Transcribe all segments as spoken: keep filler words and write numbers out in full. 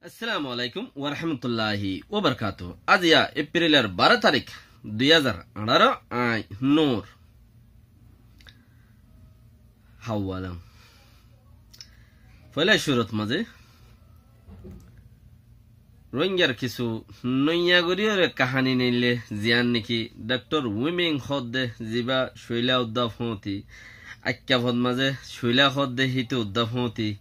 Assalamu alaikum warahmatulláhi wabarakátuhu. Aziya Epriler baró tarík, dui házar añçáro, añí Nur Hawalong. Foila cúrot mazé Rohingyar kissú noiya goríyoré kahani neille, ziyán néki Dhaktor Wiming hoódde, zibá Coila uddá foóñti, Aikkafot mazé Coila hoódde híte uddá foóñti,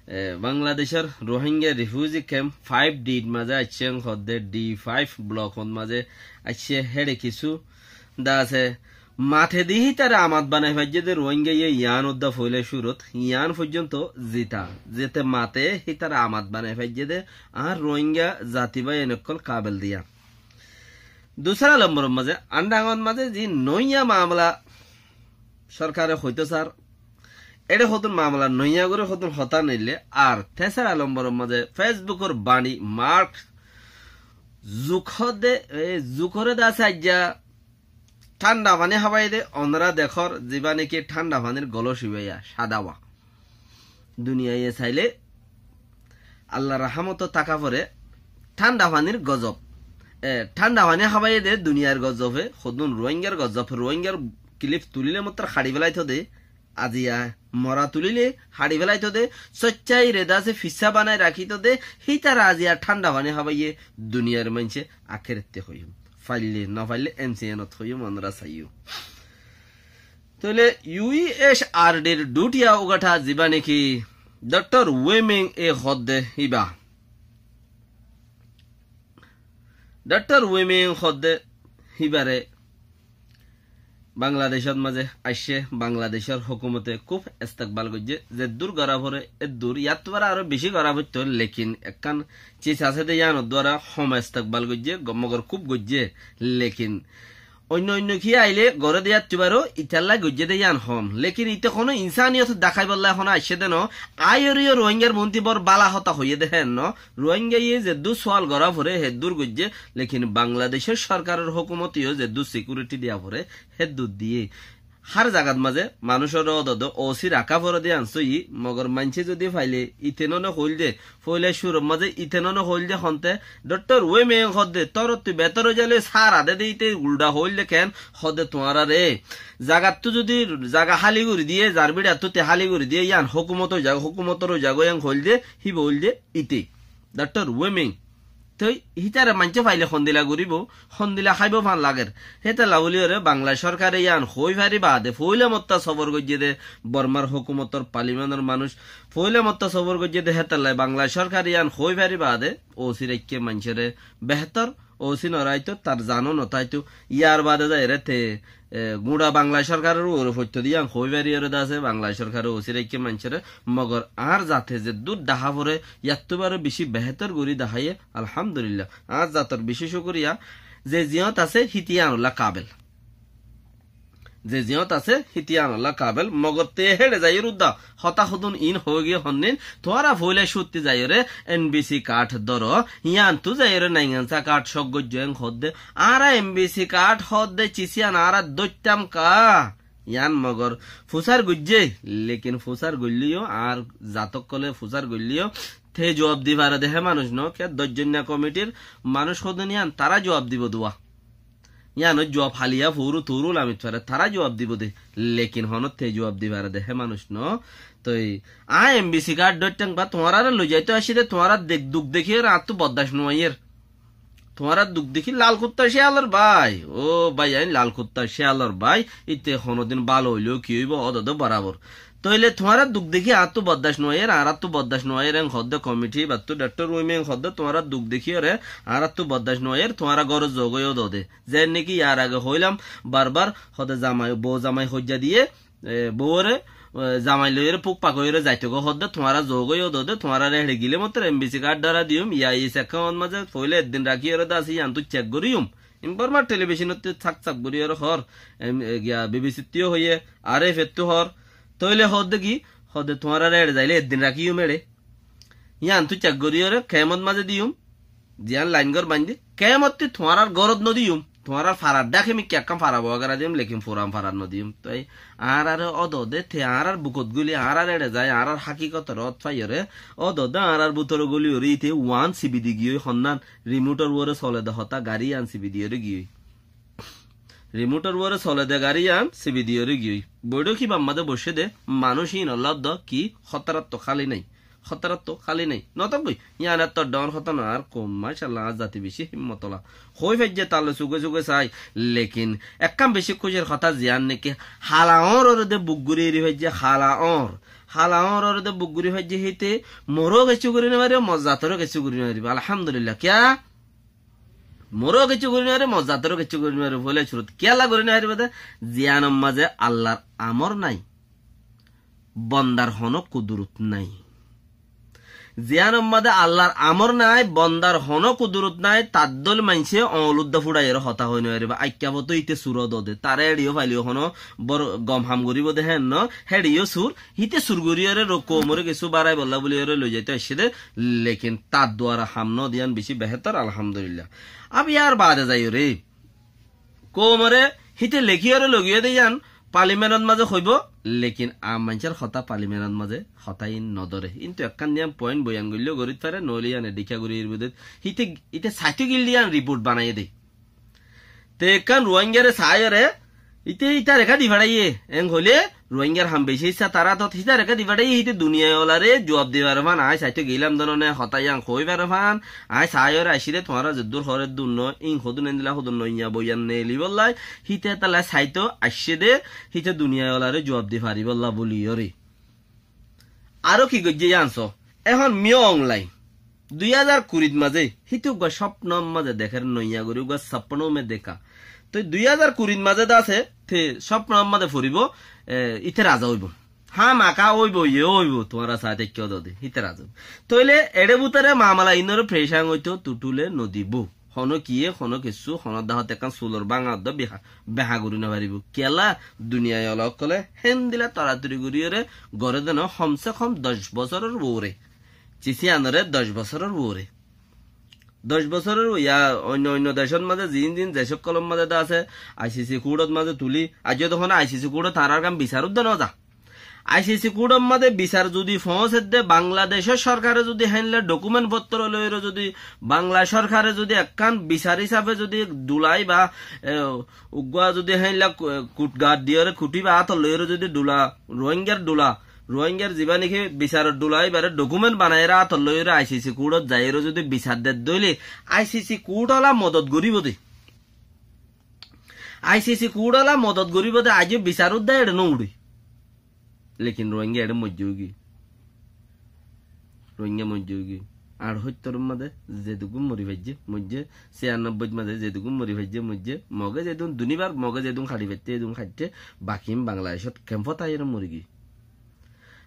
e, Bangladecór Rohingya Refugee Camp five D mazé aiccé hoódde, D five blokot mazé aiccé, héçe kissú dase mate di hítare amat banai faijjé dé Rohingyaye, yián uddá foila cúrot, yián foijjonto zita, zete mate hítare amat banai faijjé dé añár Rohingya zati bái en ókkol kabel diya. Dusára lomboror mazé, Andangot mazé zi noiya mamela sorkare hoitó sar, éçe hodún mamela noiya gorí hodún hotá neille, ar tesára lomboror mazé Facebookor bani Mark Zuk hoódde, e, Zukoré dase aijja thánda faní hábaiyé dé, onorá dekór, zibá néki thánda fanír goló cibaiya, cáda wa. Duniyaye sailé, Allar rahámoto táka fore, thánda fanír gozob. E, thánda faní hábaiyé dé, duniyair gozobe, hodún Rohingyar gozob, Rohingyar kilif tulíle mottor haçi felaitó dé, aziya mora tulíle haçi felaitó dé, soiccáire dase fissá banai rakító dé, hítare aziya thánda faní hábaiyé, duniyair maincé akérotte hoiyúm. Faille, nofaille M C N ot hoiyúm, onorá saiyó. Tóile U S R Dr duti ugatha zibá néki Dhaktor Wiming e hoódde híba. Dhaktor Wiming hoódde híbare Bangladecót mazé aiccé, Bangladecór hókumote kúb estekbal goijjé, zeddúr gorá foré eddúr, yáttu bará aró bicí gorá foittó, lekin ekkán ciz asé dé yíanor duara hom estekbal goijjé, go-, mogor kúb goijjé, lekin oinno oinno ki ailé goré dé yáttu baró, italla goijjé dé yían hom. Lekin ite honó insaniyot dakáibolla honó aiccé dé no, aiyóre yó Rohingyar muúntu bor bála hotá hoiyé dé héen no, Rohingyaye zeddúr sual gorá foré heddúr goijjé, lekin Bangladecór sorkaror hókumote yó zeddúr sikiuriti diya foré heddúr diyé. Hár zagat mazé manúicoré ódode O C raká foré dé yían sóiyi, mogor maincé zodi faile ite none hoóil dé, foila cúror mazé ite none hoóil dé honté, Dhaktor Wiming hoódde, torottú betor óizaile sára dé dé ite uldha hoóil dé keén, hoódde tuáñrare zagattú zodi zaga háli gorí diyé, zar bíçattú te háli gorí diyé, yían hókumotor zag-, hókumotor zagói en hoóil dé, híba óil dé ite. Dhaktor Wiming. Toi hítare maincé faile hondila goríbou, hondila háibou fán lager. Hétolla bóliyoré Bangla sorkare yían hoói fari baade, foila motta sobor goijjé dé Bormar hókumotor palimanor manúic, foila motta sobor goijjé dé hétolla Bangla sorkare yían hoói fari baade, O C raikké maincóre behétor, O C noraitó, tar zano notáito, yar baade zaiyóre te e, guñça Bangla sorkaror uore foittó dé yían hoói fariyóre dase, Bangla sorkare O C raikké maincóre, mogor añár zate zeddúr dahá foré, yáttu baró bicí behétor gorí daháiye, alhamdulillah. Añár zator bicí cúkuriya, ze ziyót asé, híte yíanolla kabel. Ze ziyót asé, híte yíanolla kabel, mogor te héçe zaiyóre udda, hotá hodún iín hoói giyé honnín, tuáñra foila cútti zaiyóre N B C card dóro, yíantu zaiyóre naingansa card cók goijjó en hoódde, añára N B C card hoódde cis yían añára dóittam ká? Yían mogor fusár goijjé, lekin fusár goillé yó, añár zat ókkole fusár goillé yó, te zuab di fare dé hé manúic no, kiyá doc zoinna komitir manúic hodún yían tará zuab dibou dé. Yíanor zuab haliya furu turu lamit fare, tará zuab dibou dé, lekin honótte zuab di fare dé hé manúic no. Toi aññí N B C card dóittam ká, tuáñráre loizaitó aiccí dé, tuáñrár dek-, duk dekíyoré añáttu boddac no aiyér. Tuáñrár duk dekí lal kuttá céyalor bái. Ó bái, aññí lal kuttá céyalor bái. Íte honódin bála óile ki óibou, ódode borabor. Tóile tuáñrár duk dekí añáttu boddac no aiyér, añáráttu boddac no aiyér, en hoódde komiti, íbattú Dhaktor Wiming en hoódde, tuáñrár duk dekíyoré añáráttu boddac no aiyér, tuáñra górot zoogói ódode. Zeén néki yar age hoóilam, barbar, hoódde zamai, bou zamai hoijja diyé, e, bouwóre, e, zamai loiyóre fúk fak óiyore zaitogói hoódde, tuáñra zoogói ódode, tuáñráre héçe gilé mottor N B C card dóra diyum, yá is ekkámot mazé foóila eddin rakíyore dase yíantu cek goríyum. Im Bormar telebicónottú sak sak goríyore hoór, em, e, giya B B C ttú yó hoiyé, R F A ttú hoór, tóile hoódde ki, hoódde tuáñráre héçe zailé eddin rakíyum héçe. Yíantu cek goríyore kemot mazé diyum, ziyán lain gór baindí, kemottú tuáñrár górot no diyum, tuáñrar farar dháke mikká ekkán fara boói gera diyum, lekin furan farar nodiyum. Toi añárare ódode te añárar bukot guli, añárar eçe zai, añárar hákikotor ót faiyóre, ódode añárar bútore guli óre íte uán sibi di giyói, honnán rimótor uore sole de hotá, garí ián sibi diyóre giyói. Rimótor uore sole de garí ián sibi diyóre giyói. Boiçók íbar mazé boiccé de manúic íinolla dó ki hótarattu háli nái. Hótarattu háli nái. Notókgoi. Ián ettór dhoóñr hotá noó, añár koum, macállah, añár zati bicí hímmot ola. Hoói faijjé talle suge suge sai. Lekin ekkán bicí kúcir hotá ziyán néki hala óñr oré de buk gorí eri faijjé, hala óñr. Hala óñr oré de buk gorí faijjé híte moró kessú gorí nofaribó, mor zatoró kessú gorí nofaribó. Alhamdulillah. Kiyá? Moró kessú gorí nofaribó, mor zatoró kessú gorí nofaribó. Foila cúrut kiyólla gorí nofaribó de? Ziyánor mazé Allar amor nái. Bondar honó kudurut nái. Ziyánor mazé Allar amor nái, bondar honó kudurut nái, tar dóil maincé oñl uddá fuçaiyóre hotá hoói nofaribó. Aikká fotóu íte sur ódode. Tará éçiyó failiyó honó bor gom ham goríbo de héen noó, héçiyó sur, híte sur goríyóre ro koumoré kessú baraibólla buliyóre loizaito aiccé de, lekin tar duara ham noó de yían bicí behétor, alhamdulillah. Ab yar baade zaiyóre koumoré híte lekíyore logiyé de yían palimenot mazé hoibó, lekin am maincór hotá palimenot mazé hotá iín nodóre. Kintu ekkán de yían point boyan goillé gorit fare, noóile yíane dhíkka gorí eribó de. Híte, íte saitó gil de yían riport banaiyé de. Te ekkán Ruáinggare saáiyore, íte ítare ká di façáiye, en hoilé Ruáinggar ham bicí issá tará tót, hítare ká di façáiye, híte duniyai olaré juab di fare fán, aññí saitó geilam de noné, hotá yían hoói fare fán, aññí saáiyore aiccé de, tuáñra zeddúr hoór eddúr noó, íin hodún endilla hodún noiya boiyan neelibólla, híte étalla saitó aiccé de, híte duniyai olaré juab di faribólla buliyóre. Aró ki goijjé yían soó. Ehón Min Aung Hlaing dui házar kurit mazé híte uggúa cópnor mazé dekér, noiya gorí uggúa sapnó me deká. Toi dui házar kurit mazé de asé, te cópnor mazé foribó, e, íte raza óibo. Hámaka óibo, iye óibo, tuáñra saái táikko dode, híte raza óibo. Tóile eçé bútore mamala iínoré ferecán óito tuthule nodibó. Honó kiyé, honó kessú, honó dahót ekkán sulor báñga uddá beha, beha gorí nofaribó. Kiyólla? Duniyai ola ókkolé héndilla toratori goríyore goré de noó, hom se hom doc bosóror uore. Cis yíanoré doc bosóror uore. Doc bosóror uore, ya oinno oinno decót mazé ziín ziín dec ókkolor mazé de asé, ICC kuthot mazé tulí, aijjó de honó ICC kuthot tarár gán bisar uddá noza. ICC kuthor mazé bisar zudi foóñse de, Bangladecór sorkare zudi héinla dokument fottor loiyóre zudi, Bangla sorkare zudi ekkán bisar hísafe zudi dulai ba, e, uggúa zudi héinla ku-, kutgar diyóre, kuthí ba átot loiyóre zudi dula, Ruáinggar dula, Ruáinggar zibá néki bisaror dula íbaré dokument banaiyóre átot loiyóre ICC kuthot zaiyóre zudi bisar de dóile, ICC kuth ola modot goríbo de. ICC kuth ola modot goríbo de, aijjó bisar uddá eçe no uçé. Lekin Ruáingga eçé moijjé óigiyoi. Ruáingga moijjé óigiyoi. Añçóttoror mazé zedún mori faijjé, moijjé. Siyanobboit mazé zedún mori faijjé, moijjé. Mogé zedún dunibár, Mogé zedún haçi faitté, zedún haitté. Bakin Bangladecót kempót aiyóre morigiyoi.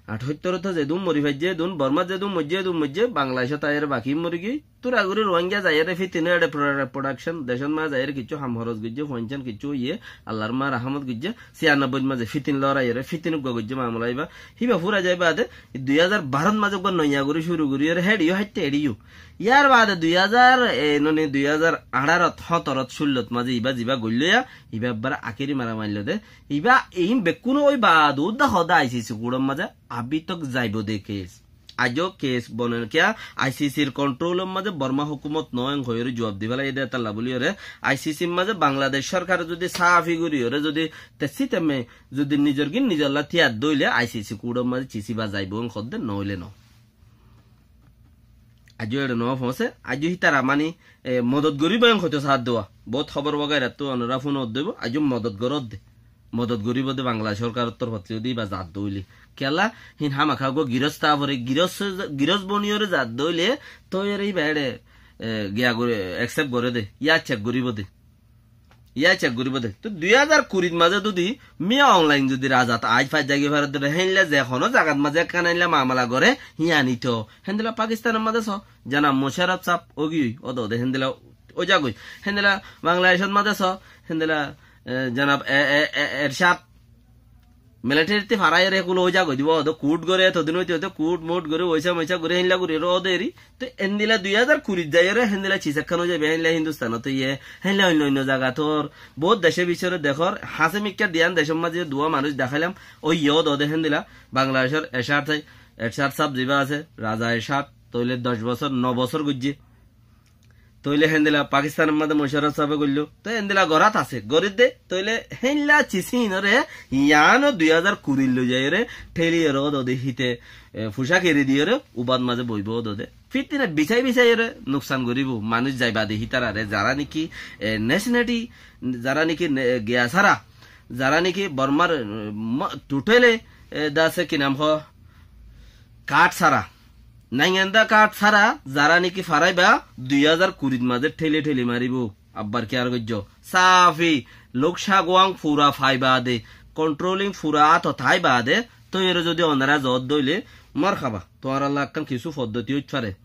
Añçóttorot zedún mori faijjé, zedún Bormát zedún moijjé, zedún moijjé. Bangladecót aiyóre bakin morigiyoi. Tura gorí Ruáingga zaiyóre fítine eçe pro-, production, decót mazé zaiyóre kiccú ham horos goijjé, fuaincán kiccú óiye, Allar ma rahámot goijjé, siyanobboit mazé fítin lóraiyóre, fítin uggúa goijjé mamala íba, híba fúrai zai baade, dui házar barót mazé uggúa noiya gorí cúru goríyóre, héçiyó háitte eçiyó. Yar baade dui házar, e, noni dui házar añçárot, hóñtorot, cúllot mazé íba zibá goillóya, íba ebbar akéri mara mailló de, íba iín bekkún ói baade, uddá hoóde ICC kuthor mazé, abí tok zaibo de kes. Aijjó kes boner kiyá, ICCr kontrolor mazé Borma hókumot noó en hoiyóre juab di félaiye de étalla buliyóre, ICCr mazé Bangladec sorkare zudi sáfi goríyóre zudi tessi temme zudi nizor gín nizolla tiyar dóile ICC kuthor mazé cis íba zaibo en hoódde, noóile noó. Aijjó eçe noó foóñse, aijjó hítara mani, e, modot goríbo en hoitó saádde. Boóut hóbor wagairattú onorá fúnodde óibo, aijjó modot goródde. Modot goríbo de Bangladec sorkaror torfóttu zudi íba zadde óile. Kiyólla, híin hámaka uggúa girósta fore, girós, girós boniyóre zadde óile, tói ere íba eçe, e, giya gorí, accept goré de, yá cek goríbo de. Yá cek goríbo de. Toi dui házar kurit mazé zudi Min Aung Hlaing zudi razat aái fai zagi fare de, héinla ze honó zagat mazé ekkán héinla mamala goré, híyan ito. Héndilla Pakistanor mazé soó, janab Musharraf sáb ógiyoi, ódode héndilla ói zagói. Héndilla Bangladecót mazé soó, héndilla, e, janab e, e, e, Ershad Military ttí faráiyore ekul ói zagói dibo, óde kut goré, etodin óite óite kut mut goré, oisá moisá goré, héinla goré, óde eri. Toi endila dui házar kurit zaiyore, héndila cis ekkán ói zaibo, héinla Hindustanot óiye, héinla oinno oinno zagat ór, bout dece bicóre dekór, hañsé mikká diyan decór mazé duwa manúic deháilam, óiye óde óde héndila, Bangladecór Ercad, Ercad sáb ziba asé, Raza Ercad, tóile doc bosór, no bosór goijjé. Tóile héndila Pakistanor mazé Musharraf sábe goilló. Toi héndila gorát asé, gorí de. Tóile héinla cis híinore yiáno dui házar kurit loi zaiyore, théli ere óde óde híte, e, fucák eri diyore, ubat mazé boibo óde óde. Fittina bisái bisáiyore nuksan goríbo. Manúic zai bade hítarare, zará niki, e, nationality, zará niki ne-, giya sára, zará niki Bormar, e, mo-, totally, e, dase ki nam ho, kat sára. Naingenda kat sára, zará niki faráiba, dui házar kurit mazé théli théli maribo. Abbar kiyar goijjo. Safi, luk saguang fura faiba de, controlling fura áto táiba de, tói ere zodi onara zot dóile, marhaba, tuáñralla ekkán kissú foddoti óit fare.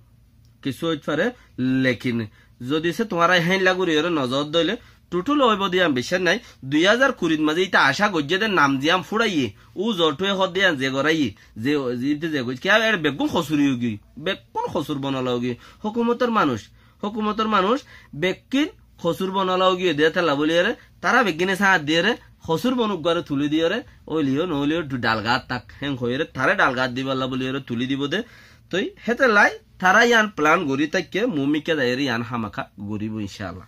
Kissú óit fare, lekin zodi se tuáñra héinla goríyore no zot dóile, tutul óibo de yián biccác nái. Dui házar kurit mazé ita acá goijjé de nam ziyán fúçaiye, u zotúe hoó de yián ze goráiye, ze, ze, ite ze goijjé, kiyá ere beggún hosuri óigiyoi, beggún hosur bonola óigiyoi. Hókumotor manúic, hókumotor manúic bekkín hosur bonola óigiyoi de tálla bóli ere, tará beggíne sáñt diyore, hosur bon uggúare tulí diyore, óileyo noóileyo dhu-, dhalgaát tak, héen hoiyore, taré dhalgaát dibálla bóli ere tulí dibo de. Toi hétolla tará yián plan gorí táikke, mumikká zaiyore yián hámaká goríbo, incáalla.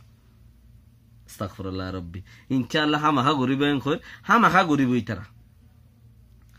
Astagfirullah Rabbi. Incáalla hámaká goríbo, héen hoiyór, hámaká goríbo itará.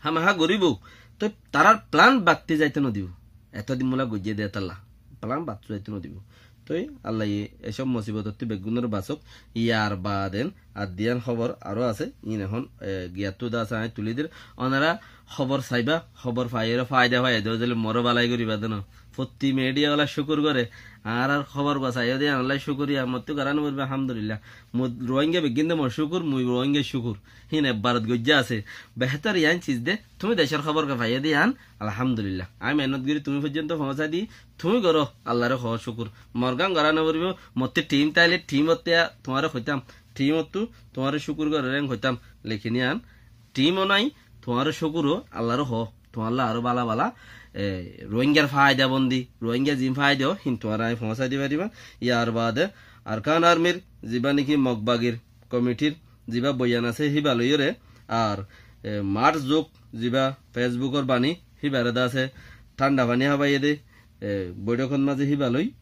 Hámaká goríbo. Toi tarár plan battí zaito nodibo. Etodin mula goijjé de tálla. Plan battí zaito nodibo. Toi Allaye ecób mosibotottú beggúnore basók. Yar baade ar diyan hóbor aró asé. Iín ehón, e, giyattú de asé aññí tulí dir. Onara hóbor saiba, hóbor faiyóre faida faiyé de, ózole moró balai goríba de no. Fottí media ola cúkur goré, añárar hóbor gua saiyó de, Allaye cúkuriya, mottú gorá no foribó, alhamdulillah. Mui Ruáingga beggín de mocúkur, mui Ruáingga cúkur. Híin ebbarot goijjá asé. Behétor yián ciz de, tuñí decór hóbor gua faiyó de yián, alhamdulillah. Aññí mehénnot gorí tuñí foijjonto foóñsai di, tuñí goró, Allaré hoó cúkur. Morgán gorá no foribó, mottú thím táile thímottú tuáñre hoitám, thímottú tuáñre cúkur gorér héen hoitám. Lekin yián thímo nái, tuáñre cúkur ó, Allaré hoó. Tuáñlla aró bála bála, e, Ruáinggar faida bondi, Ruáingga ziín faida ó, híin tuáñre aññí foóñsai di faribá. Yar baade Arkan Armyr zibá niki Mog Bagir komitir zibá boiyan asé híba loiyóre, ar, e, Mark Zuck zibá Facebookor bani híbare de asé thánda faní hábaiyé de, e, boiçókot mazé híba loi,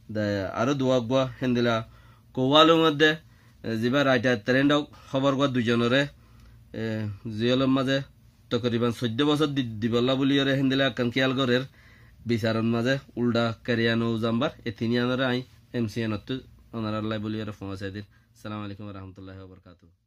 de, aró duwa uggúa héndila Kowalungot de, e, zibá raita trend hóbor gua duizonore, e, ziyólor mazé tokoriban soiddó bosór di-, dibolla bóliyoré héndila ekkán kiyál gorér, bisarot mazé uldha keriyan o zambar, e tin iyanore aññí M C N ottú onorallá bóliyoré foóñsai dir. Assalamu alaikum wa rahmatullahi wa barakatuhu.